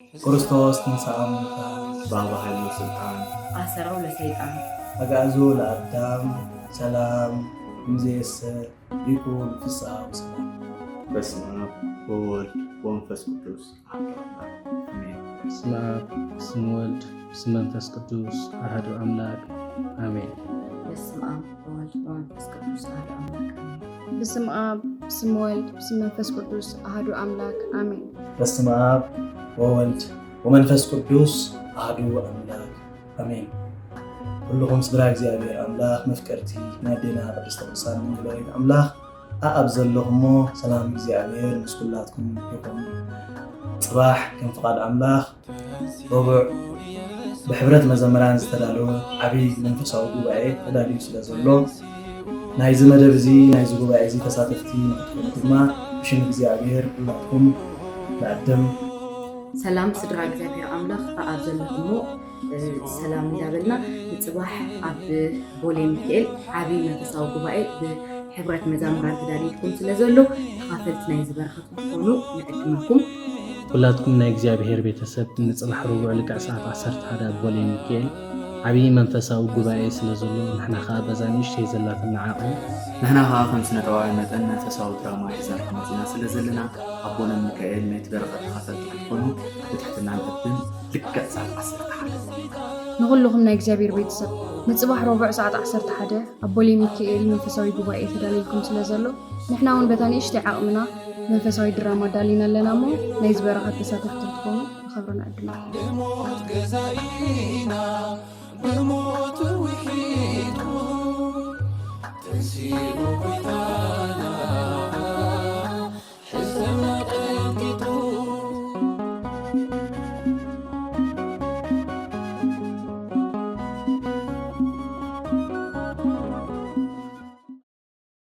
ክርስቶስ ተንሥአ እሙታን። በአብ ኃይል ወስልጣን። አሰረው ለሰይጣን። አግዓዞ ለአዳም። ሰላም እምይእዜሰ ይኩን ፍስሐ ወሰላም። በስመ አብ ወወልድ ወመንፈስ ቅዱስ አሐዱ አምላክ አሜን። በስመ አብ በስመ ወልድ በስመ መንፈስ ቅዱስ አሐዱ አምላክ አሜን። በስመ አብ ወወልድ ወመንፈስ ቅዱስ አሐዱ አምላክ አሜን። በስመ አብ በስመ ወልድ በስመ መንፈስ ቅዱስ አሐዱ አምላክ አሜን። በስመ አብ ወወልድ ወመንፈስ ቅዱስ አሐዱ አምላክ አሜን። ኩልኹም ስድራ እግዚኣብሔር ኣምላኽ መፍቀርቲ ናይ ኣዴና ቅድስተ ቅዱሳን ድንግል ወላዲተ ኣምላኽ ኣኣብ ዘለኹሞ ሰላም እግዚኣብሔር ምስ ኩላትኩም ይኹን። ጽባሕ ከም ፍቓድ ኣምላኽ ረቡዕ ብሕብረት መዘምራን ዝተዳለወ ዓብዪ መንፈሳዊ ጉባኤ ተዳልዩ ስለ ዘሎ ናይዚ መደብ እዚ ናይዚ ጉባኤ እዚ ተሳተፍቲ ንክትኮኑ ድማ ብሽም እግዚኣብሔር ኩላትኩም ንዕድም። ሰላም ስድራ እግዚኣብሔር ኣምላኽ ኣኣብ ዘለኹሞ ሰላም እንዳበልና ንጽባሕ ኣብ ቦሌ ሚካኤል ዓብዪ መንፈሳዊ ጉባኤ ብሕብረት መዛምራን ተዳልዩልኩም ስለ ዘሎ ተኻፈልቲ ናይዚ በረኸት ክትኮኑ ንዕድመኩም። ኩላትኩም ናይ እግዚኣብሔር ቤተሰብ ንጽባሕ ረቡዕ ልክዕ ሰዓት ዓሰርተ ሓደ ኣብ ቦሌ ሚካኤል ዓብዪ መንፈሳዊ ጉባኤ ስለ ዘሎ ንሕና ኸኣ በዛ ንእሽተይ ዘላትና ዓቕሚ ንሕና ኸኣ ከም ስነ ጥበባዊ መጠን መንፈሳዊ ድራማ ሒዛልኩም መጺና ስለ ዘለና ኣብ ቦሌ ሚካኤል ናይቲ በረኸት ተኻፈልቲ ክትኮኑ ብትሕትና ንዕድም። ልክዕ ሰዓት ዓሰርተ ሓደ ንኹልኹም ናይ እግዚኣብሔር ቤተሰብ ንጽባሕ ረቡዕ ሰዓት ዓሰርተ ሓደ ኣብ ቦሌ ሚካኤል መንፈሳዊ ጉባኤ ተዳልዩልኩም ስለ ዘሎ ንሕና እውን በታ ንእሽተይ ዓቕምና መንፈሳዊ ድራማ ኣዳሊና ኣለና እሞ ናይዚ በረኸት ተሳተፍቲ ክትኮኑ ብኽብሪ ንዕድመኩም። ብሞት ገዛኢና ብሞት ውሒጥኩ ተንሲኡ ጎይታና